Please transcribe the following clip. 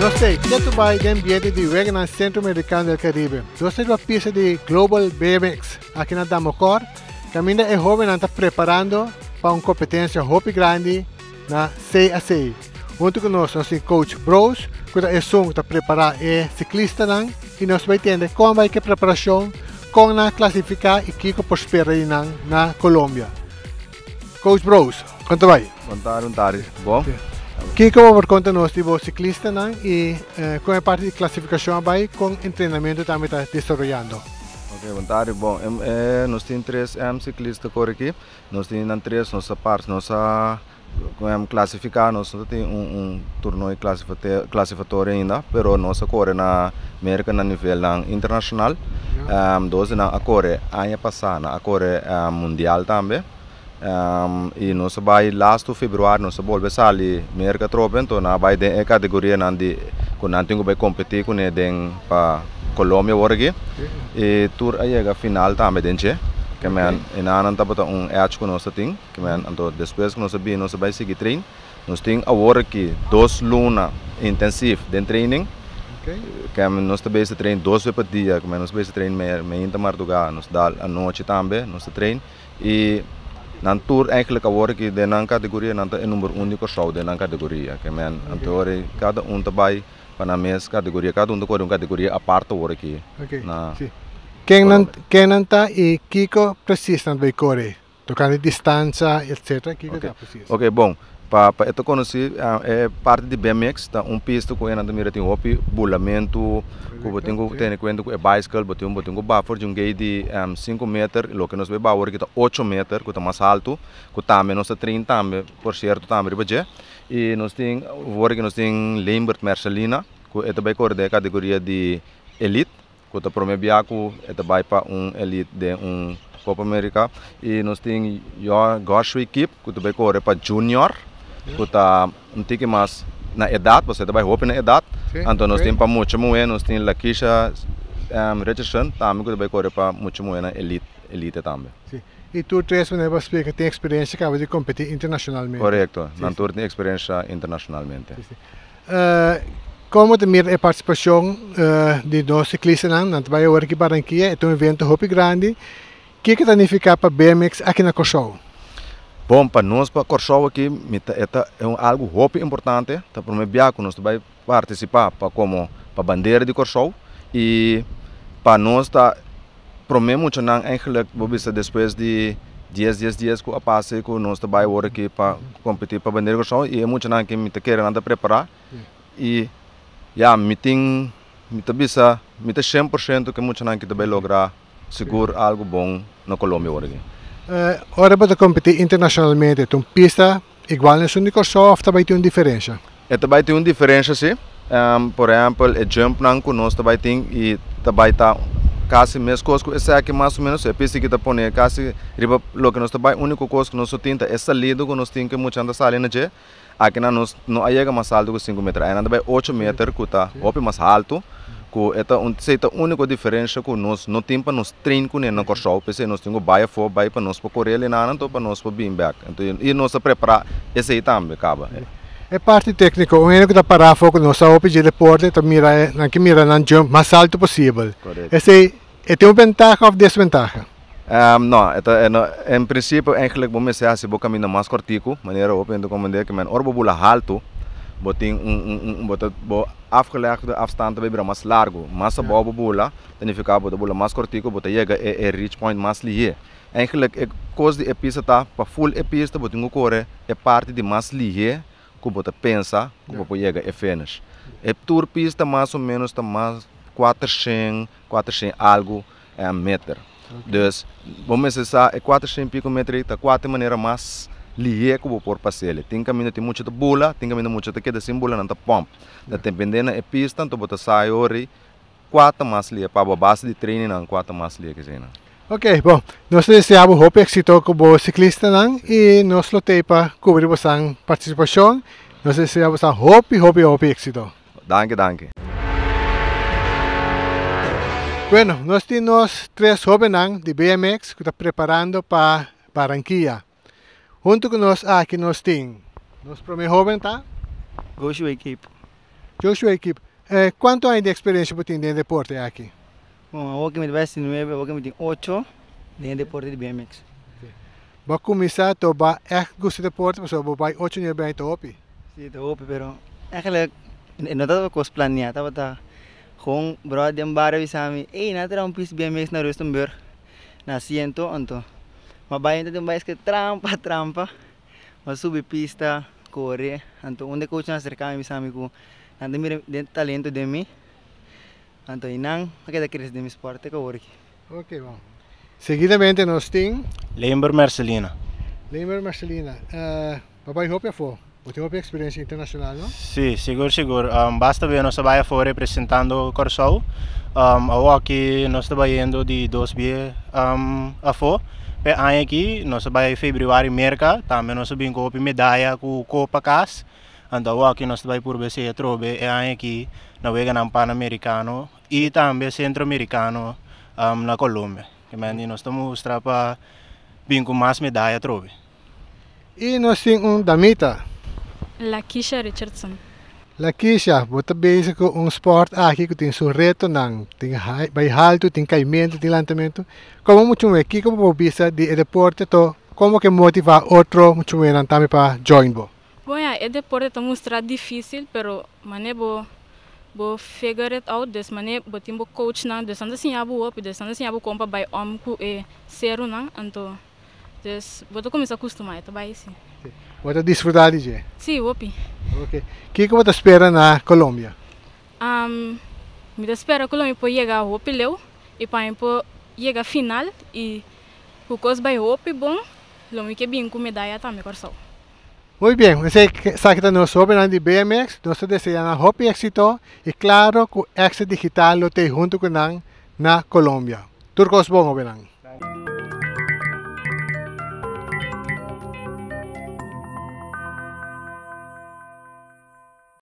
Nos ta ketu bai den ambiente di Weganan Centroamericano del Caribe. Nos ta riba pista di Global BMX aki na Damocor, kaminda e hobennan ta preparando pa un kompetensia hopi grandi na CAC. Huntu ku nos nos tin coach Broos ku ta esun ku ta prepará e siklistanan i nos bai tende kon bai ku e preparashon, kon nan a klasifiká i kiko por spera di nan na Colombia. Coach Broos, kon ta bai? Bon tardi, bon tardi. Bon. Kiko bo por konta nos di bo siklistanan i kon e parti di klasifikashon a bai, kon entrenamentu tambe ta desaroyando? Ok, bon tardi. Bon, nos tin tres siklista kore aki. Nos tin nan tres, nos a parti, nos a klasifiká, nos no ta tin un un torneo klasifikatorio ainda, pero nos a kore na Merka na nivelnan internashonal. Dos di nan a kore aña pasá, nan a kore mundial tambe. I nos a bai lastu februari nos a bolbe sali Merka atrobe, anto nan a bai den e kategorianan di ku nan tin ku bai kompetí kuné den pa Colombia awor aki. I tur a yega final tambe den dje. Ke men e nannan tabata un edge ku nos ta tin. Ke men anto despues ku nos a bini nos a bai sigui train. Nos tin awor aki dos luna intensief den training. Ke men nos ta bezig train dos bes pa dia. Ke men nos ta bezig train meinta marduga nos dal anochi tambe nos ta train. I nan tur eigenlijk awor aki den nan kategoria nan ta e number un di Kòrsou den nan kategoria. Ke men anto ora kada un ta bai pa nan mes kategoria, kada un ta kore un kategoria apart awor aki na Oke, si. Ken nan ken nan ta i kiko presis nan ta bai kore? Tokante distansia etcetera, kiko ta presis? Oke, bon. Pa pa e ta konosí e parti di BMX ta un pista ku nan ta mira tin hopi bulamentu ku bo tin ku tene kuenta ku e baiskel bo tin bo tin ku baha for di un gei di sinku meter loke nos bai baha awor aki ta ocho meter ku ta mas haltu ku tambe nos ta train tambe por sierto tambe riba dje i nos tin awor aki nos tin Lembert Mercelina ku e ta bai kore den e kategoria di elite. Ku ta prome bia ku e ta bai pa un elite den un Copa America. I nos tin Joshua Kip ku ta bai kore pa junior ku ta un tiki mas na edat pasobra e ta bai hopi na edat. Anto nos tin pa mucha muhé nos tin Lakisha Richardson tambe ku ta bai kore pa mucha muhé na elite elite tambe. I tur tres manera bo a splika tin eksperensia kaba di kompetí internashonalmente. Korekto, nan tur tin eksperensia internashonalmente. Komo ta mira e partisipashon di nos siklistanan? Nan ta bai awor aki Barranquilla, e ta un evento hopi grandi. Kiko ta nifiká pa BMX aki na Kòrsou? Bon, pa nos pa Kòrsou aki mi ta e ta un algu hopi importante. Ta promé bia ku nos ta bai partisipá pa komo pa bandera di Kòrsou i pa nos ta Prome muchanan eigenlijk bo bisa despues di dies dies dies ku a pasa i ku nos ta bai awor aki pa kompetí pa bandera Kòrsou i e muchanan aki mi ta kere nan ta prepará i ya mi tin mi ta bisa mi ta shen por shento ku e muchanan aki ta bai logra sigur algu bon na Colombia awor aki. Ora bo ta kompetí internashonalmente ta un pista Igual na esun di Kòrsou òf ta bai tin un diferensha? E ta bai tin un diferensha si. Por ehèmpel e jumpnan ku nos ta bai tin i ta bai ta kasi meskos ku esaki mas o ménos. E pista ki ta pone kasi riba loke nos ta bai. Úniko kos ku nos no tin ta e salido ku nos tin ku e muchanan ta sali na dje. Akinan nos no a yega mas altu ku sinku meter. Ayanan ta bai ocho meter ku ta hopi mas haltu. Ku e ta un esei ta úniko diferensha ku nos no tin pa nos train kuné na Kòrsou. P'esei nos tin ku bai afó bai pa nos por kore alina anto pa nos por bin bèk. Anto i nos ta prepará esei tambe kaba. E parti tékniko, un hende ku ta pará afó ku no sa hopi dje deporte ta mira e nan ke mira nan jump mas altu posibel. Esei e tin un bentaha òf desbentaha? No, e ta e no en prinsipio eigentlik bo mester hasi bo kaminda mas kòrtiku, manera hopi hende komprendé ke men ora bo bula haltu bo tin un un un bo ta bo afgelegde afstand ta bai bira mas largu, mas abou bo bula ta nifiká bo ta bula mas kòrtiku bo ta yega e e reach point mas lihé. Eigentlik e kos di e pista ta pa ful e pista bo tin ku kore e parti di mas lihé ku bo ta pensa ku bo por yega e finish. E tur pista mas o ménos ta mas kuatershen, kuatershen algu meter. Dus bo mester sa e kuatershen piko meter ei ta kuater manera mas lihé ku bo por pas'el. Tin kaminda tin mucha ta bula, tin kaminda mucha ta keda sin bula, nan ta pòmp. Ta dependé na e pista, anto bo ta sa e ora ei kua ta mas lihé pa bo, a base di trainingnan kua ta mas lihé k'eseinan. Ok, bon, nos ta desea bo hopi éxito ku bo siklistanan i nos lo t'ei pa kubri bosan partisipashon. Nos ta desea bosan hopi, hopi, hopi éxito. Danki, danki. Bueno, nos tin nos tres hobennan di BMX ku ta preparando pa Barranquilla. Huntu ku nos aki nos tin nos prome hoben ta. Goshue Kip. Joshua Ekip, eh, kuantu aña di eksperensia bo tin den deporte aki? Bon, awor ku mi ta bai 19, awor ku mi tin 8 den deporte di BMX. Bo a kuminsá to ba ègt gusta deporte pasobra bo bai 8 9 aña ta hopi? Si, ta hopi, pero eigenlijk e no tabata kos planeá, tabata gewoon bròder den bario a bisa mi, ey, nan a traha un pis BMX na Rustenburg, na Asiento, anto mi a bai mi ta den baiske trampa trampa, mi a subi pista, kore, anto un di e coachnan a aserká mi a bisa mi ku nan ta mira den talento den mi, anto einan a keda krese den mi sport te ku awor aki. Ok, bon. Seguidamente nos tin. Lember Mercelina. Lember Mercelina, bo bai hopi afó. Bo tin hopi experiencia internacional, no? Sí, sigur sigur. Basta be nos a bai afó representando Kòrsou. Awoki nos ta bayendo di dos bie afó. P'e aña aki nos a bai febrüari Merka, tambe nos a bin ku hopi medaya ku kopa kas. Anto awoki nos ta bai purba esei atrobe e aña aki na Weganan Panamerikano i tambe Sentroamerikano na Colombia. Kimendi nos ta mustra pa bin ku mas medaya atrobe. I nos tin un damita. Lakisha Richardson. Lakisha, bo ta bezig ku un spòrt aki ku tin su retonan, tin bai haltu, tin kaimentu, tin lantamentu. Komo muchu muhé, kiko bo por bisa di e deporte to komo ke motivá otro muchu muhénan tambe pa join bo? Bon ya, e deporte ta mustra difísil, pero manera bo bo figure it out, dus manera bo tin bo coachnan, dus nan ta siña bo hopi, dus nan ta siña bo kon pa bai om ku e serunan, anto Dus bo ta kuminsá kustumá, e ta bai si. Bo ta disfrutá di dje? Sí, hopi. Ok. Kiko bo ta spera na Colombia? Mi ta spera ku lo mi por yega hopi leu i pa mi por yega final i ku kos bai hopi bon lo mi ke bin ku medaya tambe Kòrsou. Muy bien, esei esaki ta nos hobennan di BMX. Nos ta desea nan hopi éxito i klaro ku Extra Digital lo t'ei huntu ku nan na Colombia. Tur kos bon hobennan.